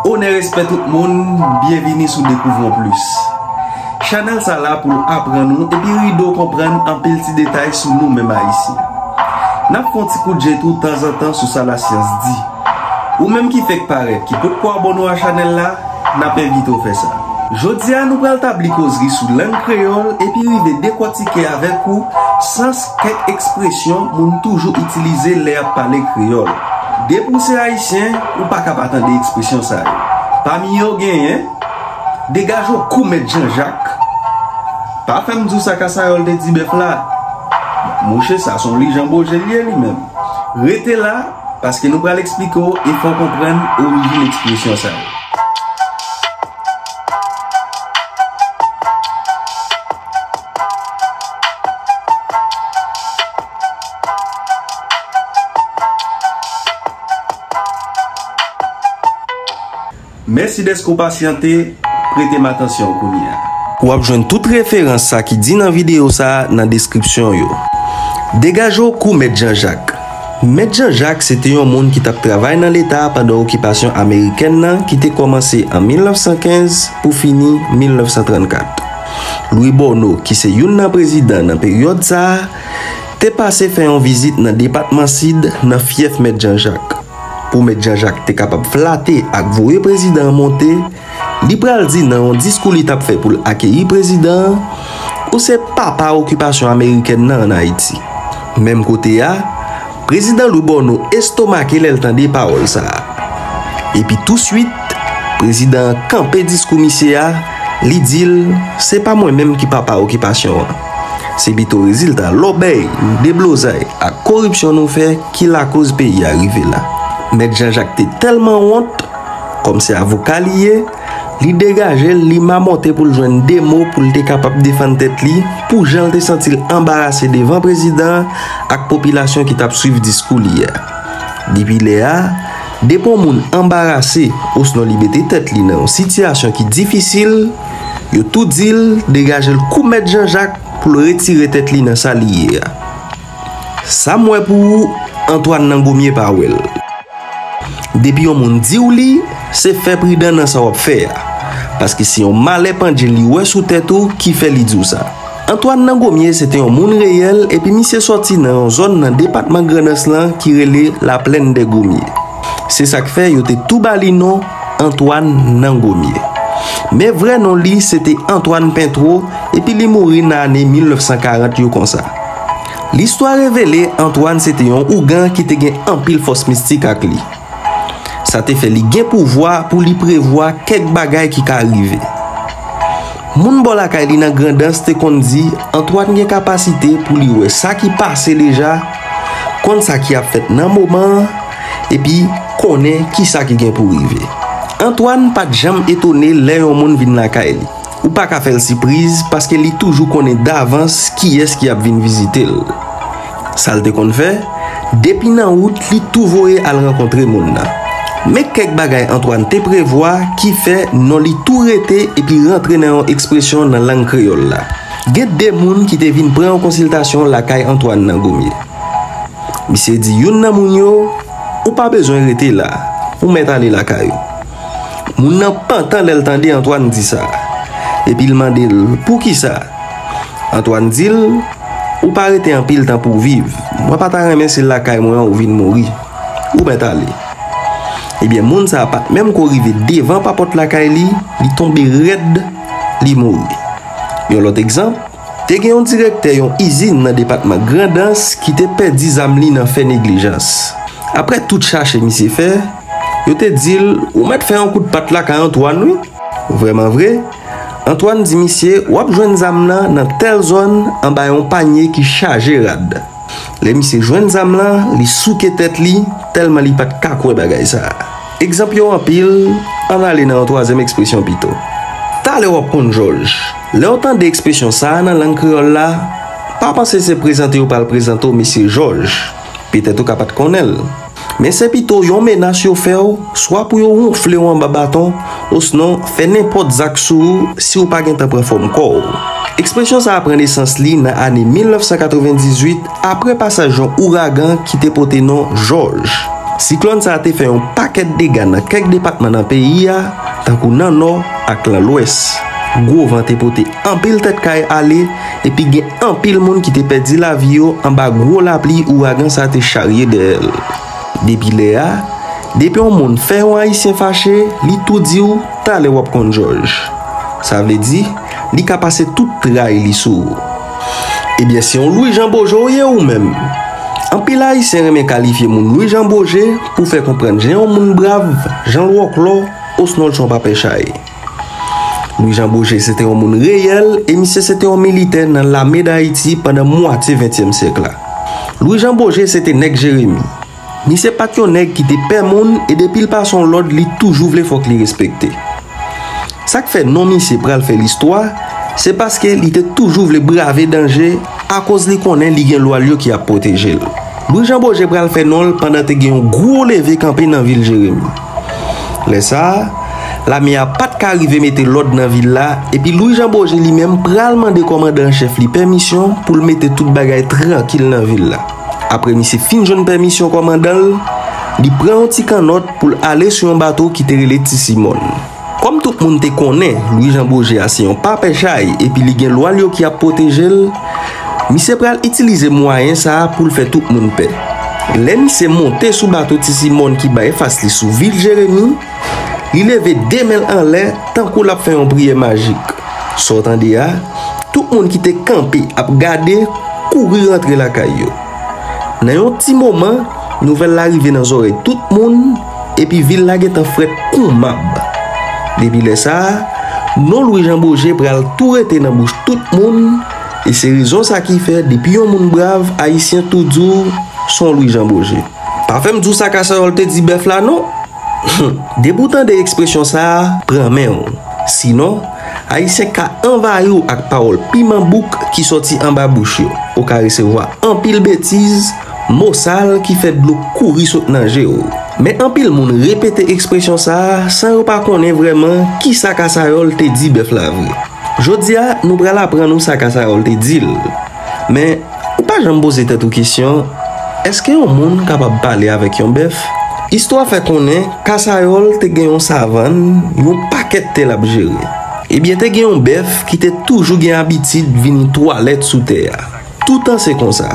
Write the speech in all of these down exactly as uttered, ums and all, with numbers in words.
Onè, respè tout moun, byenvini sou Découvrons Plus. Chanèl sa la pou l aprann ou epi ede w konprann anpil ti detay sou nou menm Ayisyen. N ap fè yon ti kout je tou tanzantan sou sa lasyans di. Ou menm ki fèk parèt, ki potko abòne w a chanèl la, n ap envite w fè sa. Jodi a, nou pral tabli kozri sou lang kreyòl epi rive dekòtike avèk ou sans kèk ekspresyon moun toujou itilize lè y ap pale kreyòl. Depi w se Ayisyen, ou pa ka pa tande ekspresyon sa yo. Pami yo genyen, degaje w kou Mèt Janjak. Pa fè m di w sa Kasayòl te di bèf la. Mouche, sa se yon lijan boje l ye li menm. Rete la, paske nou pral eksplike w e fè w konprann orijin ekspresyon sa yo. Mèsi dèske w pasyante, prete m atansyon kounye a. W ap jwenn tout referans sa ki di nan videyo sa a nan deskripsyon yo. Degaje w kou Mèt Janjak. Mèt Janjak se te yon moun ki t ap travay nan Leta pandan okipasyon amerikèn nan ki te kòmanse an mil nèf san kenz pou fini mil nèf san trannkat. Louis Borno, ki se youn nan prezidan nan peryòd sa a, te pase fè yon vizit nan depatman Sid, nan fyèf Mèt Janjak. Pou Mèt Janjak te kapab flate ak voye prezidan an monte, li pral di nan yon diskou li t ap fè pou l akeyi prezidan an, ou se papa okipasyon amerikèn nan ann Ayiti. Menm kote a, prezidan Louis Borno estomake lè l tande pawòl sa a. Epi touswit, prezidan an kanpe diskou misye a, li di l, se pa mwen menm ki papa okipasyon an. Se pito rezilta lòbèy, deblozay ak koripsyon nou fè ki lakoz peyi a rive la. Mèt Janjak te tèlman wont, kòm se avoka li ye, li degaje l, li mamòte pou l jwenn de mo pou l te kapab defann tèt li, pou jan l te santi l anbarase devan prezidan an ak popilasyon ki t ap swiv diskou li a. Depi lè a, depi yon moun anbarase, osnon li mete tèt li nan yon sitiyasyon ki difisil, yo tou di l degaje l kou Mèt Janjak pou l retire tèt li nan sa li ye a. Sa m wè pou ou, Antoine Nangomye pa wè l. Depi yon moun di w li, se fè pridan nan sa w ap fè a. Paske se yon malè pandje li wè sou tèt ou ki fè li di w sa. Antoine Nangomye se te yon moun reyèl epi misye sòti nan yon zòn nan depatman Grandans lan ki rele Laplèn dè Gomye. Se sa k fè yo te tou ba li non Antoine Nangomye. Men vrè non li se te Antoine Pentreau epi li mouri nan ane mil nèf san karant yo konsa. Listwa revele Antoine se te yon ougan ki te gen anpil fòs mistik ak li. Sa te fè li gen pouvwa pou li prevwa kèk bagay ki ka rive. Moun bò lakay li nan Grandans te konn di Antoine gen kapasite pou li wè sa ki pase deja, konn sa ki ap fèt nan moman an, epi konnen kisa ki gen pou rive. Antoine pa t janm etone lè yon moun vin lakay li. Ou pa ka fè l sipriz paske li toujou konnen davans kiyès ki ap vin vizite l. Sa l te konn fè, depi nan wout, li tou voye al rankontre moun nan. Men kèk bagay Antoine te prevwa ki fè non li tou rete epi rantre nan yon ekspresyon nan lang kreyòl la. Gen de moun ki te vin pran yon konsiltasyon lakay Antoine Nangomye. Misye di youn nan moun yo, ou pa bezwen rete la, ou mèt ale lakay ou. Moun nan pantan lè l tande Antoine di sa, epi l mande l poukisa. Antoine di l, ou pa rete anpil tan pou w viv. Mwen pa ta renmen se lakay mwen an ou vin mouri. Ou mèt ale. Ebyen, moun sa a pa t menm ko rive devan papòt lakay li, li tonbe rèd, li mouri. Yon lòt egzanp, te gen yon direktè yon izin nan depatman Grandans ki te pèdi zam li nan fè neglijans. Aprè tout chache misye fè, yo te di l, ou mèt fè yon kout pat lakay Antoine wi. Vrèman vre, Antoine di misye, w ap jwenn zam nan nan tèl zòn anba yon panye ki chaje rad. Lè misye jwenn zam lan, li souke tèt li, tèlman li pa t ka kwè bagay sa a. Egzanp yo anpil, ann ale nan yon twazyèm ekspresyon pito. Talè w ap konn Jòj. Lè w tande ekspresyon sa a nan lang kreyòl la, pa panse se prezante yo pral prezante w mesye Jòj. Petèt ou ka pa t konnen l. Men se pito yon menas yo fè w, swa pou yo wonfle w anba baton, osnon fè nenpòt zak sou ou si w pa gentan pran fòm kò w. Ekspresyon sa a pran nesans li nan ane mil nèf san katrevendizuit, aprè pasaj yon ouragan ki te pote non Jòj. Siklòn sa a te fè yon pakèt dega nan kèk depatman nan peyi a, tankou nan Nò ak nan Lwès. Gwo van te pote anpil tèt kay ale, epi gen anpil moun ki te pèdi lavi yo anba gwo lapli ouragan sa a te charye dèyè l. Depi lè a, depi yon moun fè yon Ayisyen fache, li tou di w talè w ap konn jòj. Sa vle di, li ka pase tout tray li sou ou. Ebyen, se yon Lwijan Boje w ye ou menm. Anpil Ayisyen renmen kalifye moun Lwijan Boje pou fè konprann jan yon moun brav, jan l wòklò, osnon l se yon papè chay. Lwijan Boje se te yon moun reyèl e misye se te yon militè nan Lame Dayiti pandan mwatye ventyèm syèk la. Lwijan Boje se te nèg Jeremi. Misye pa t yon nèg ki te pè moun e depi l pase yon lòd, li toujou vle fòk li respekte. Sa k fè non misye pral fè listwa, se paske li te toujou vle brave danje akoz li konnen li gen lwa l yo ki ap pwoteje l. Lwijan Boje pral fè non l pandan te gen yon gwo leve kanpe nan vil Jeremi. Lè sa a, lame a pa t ka rive mete lòd nan vil la, epi Lwijan Boje li menm pral mande kòmandan an chèf li pèmisyon pou l mete tout bagay trankil nan vil la. Apre misye fin jwenn pèmisyon kòmandan l, li pran yon ti kannòt pou l ale sou yon bato ki te rele Ti Simòn. Kòm tout moun te konnen Lwijan Boje a se yon papè chay epi li gen lwa l yo ki ap pwoteje l, misye pral itilize mwayen sa a pou l fè tout moun pè. Lè misye monte sou bato Ti Simòn ki bay fas li sou vil Jeremi, li leve de men l anlè tankou l ap fè yon priyè majik. Sa w tande a, tout moun ki te kanpe ap gade kouri rantre lakay yo. Nan yon ti moman, nouvèl la rive nan zòrèy tout moun, epi vil la gentan frèt kou mab. Depi lè sa a, non Lwijan Boje pral tou rete nan bouch tout moun, e se rezon sa ki fè depi yon moun brav, Ayisyen tou di w se yon Lwijan Boje. Pa fè m di w sa Kasayòl te di bèf la non. Depi w tande ekspresyon sa a, pran men w. Sinon, Ayisyen ka anvayi w ak pawòl piman bouk ki sòti anba bouch yo. Ou ka resevwa anpil betiz, mo sal ki fè dlo kouri sot nan je w. Men anpil moun repete ekspresyon sa a san yo pa konnen vrèman kisa Kasayòl te di bèf la vre. Jodi a, nou pral aprann ou sa Kasayòl te di l. Men, ou pa janm poze tèt ou kesyon, èske yon moun kapab pale avèk yon bèf? Istwa fè konnen Kasayòl te gen yon savann, yon pakèt tè l ap jere. Ebyen, te gen yon bèf ki te toujou gen abitid vini twalèt sou tè a. Toutan se konsa.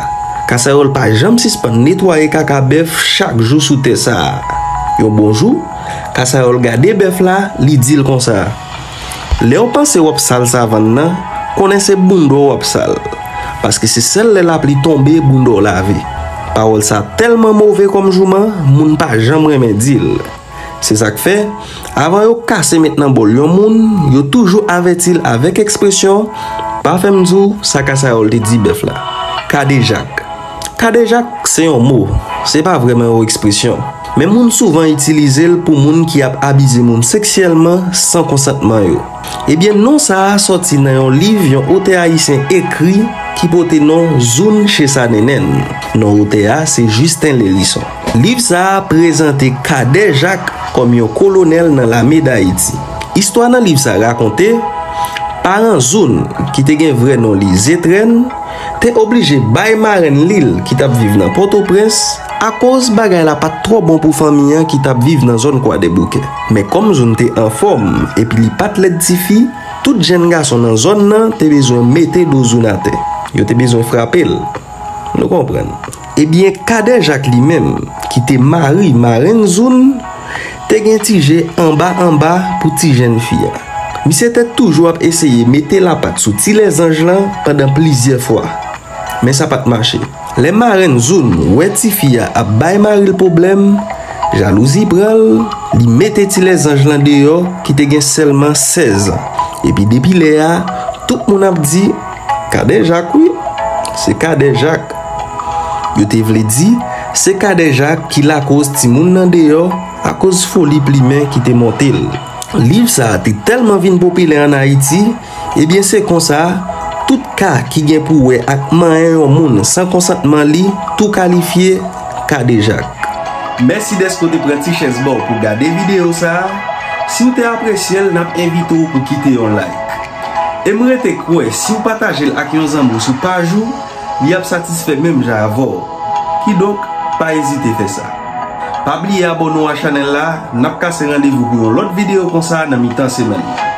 Kasayòl pa janm sispann netwaye kaka bèf chak jou sou tè sa a. Yon bon jou, Kasayòl gade bèf la, li di l konsa, lè w panse w ap sal savann nan, konnen se bounda w ap sal. Paske se sèl lè lapli tonbe bounda w lave. Pawòl sa tèlman move kòm jouman, moun pa janm renmen di l. Se sa k fè, avan yo kase met nan bòl yon moun, yo toujou avèti l avèk ekspresyon, pa fè m di w sa Kasayòl te di bèf la. Kadejak. Kadejak se yon mo, se pa vrèman yon ekspresyon. Men moun souvan itilize l pou moun ki ap abize moun seksyèlman san konsantman yo. Ebyen, non sa a sòti nan yon liv yon otè ayisyen ekri ki pote non Zoun Chesa Nènèn. Non otè a se Justin Lherisson. Liv sa a prezante Kadè Jak kòm yon kolonèl nan Lame Dayiti. Istwa nan liv sa rakonte, paran Zoun, ki te gen vrè non li Zetrèn, te oblije bay marenn li l ki t ap viv nan Pòtoprens, akoz bagay la pa t twò bon pou fanmi an ki t ap viv nan zòn Kwadèboukè. Men kòm Zoun te anfòm epi li pa t lèd tifi, tout jèn gason nan zòn nan te bezwen mete do Zoun atè. Yo te bezwen frape l. Nou konprann. Ebyen, Kadè Jak li menm, ki te mari marenn Zoun, te gen ti je anba anba pou ti jèn fi a. Misye te toujou ap eseye mete lapat sou ti lèzanj lan pandan plizyè fwa. Men sa pa t mache. Lè marenn Zoun wè tifi a ap bay mari l pwoblèm, jalouzi pran l, li mete ti lèzanj lan deyò ki te gen sèlman sèz an. Epi depi lè a, tout moun ap di, Kadè Jak wi, se Kadè Jak. Yo te vle di, se Kadè Jak ki lakoz timoun nan deyò akoz foli plimen ki te monte l. Liv sa a te tèlman vin popilè ann Ayiti, ebyen se konsa, tout ka ki gen pou wè ak manyen yon moun san konsantman li tou kalifye Kadè Jak. Mèsi dèske w te pran ti chèz ba w pou gade videyo sa a. Si w te apresye l, n ap envite w pou kite yon like. E m rete kwè, si w pataje l ak yon zanmi w sou paj ou, li ap satisfè menm jan avè w. Kidonk, pa ezite fè sa. Pa bliye abòne w a chanèl la, n ap kase randevou pou yon lòt videyo konsa nan mitan semèn.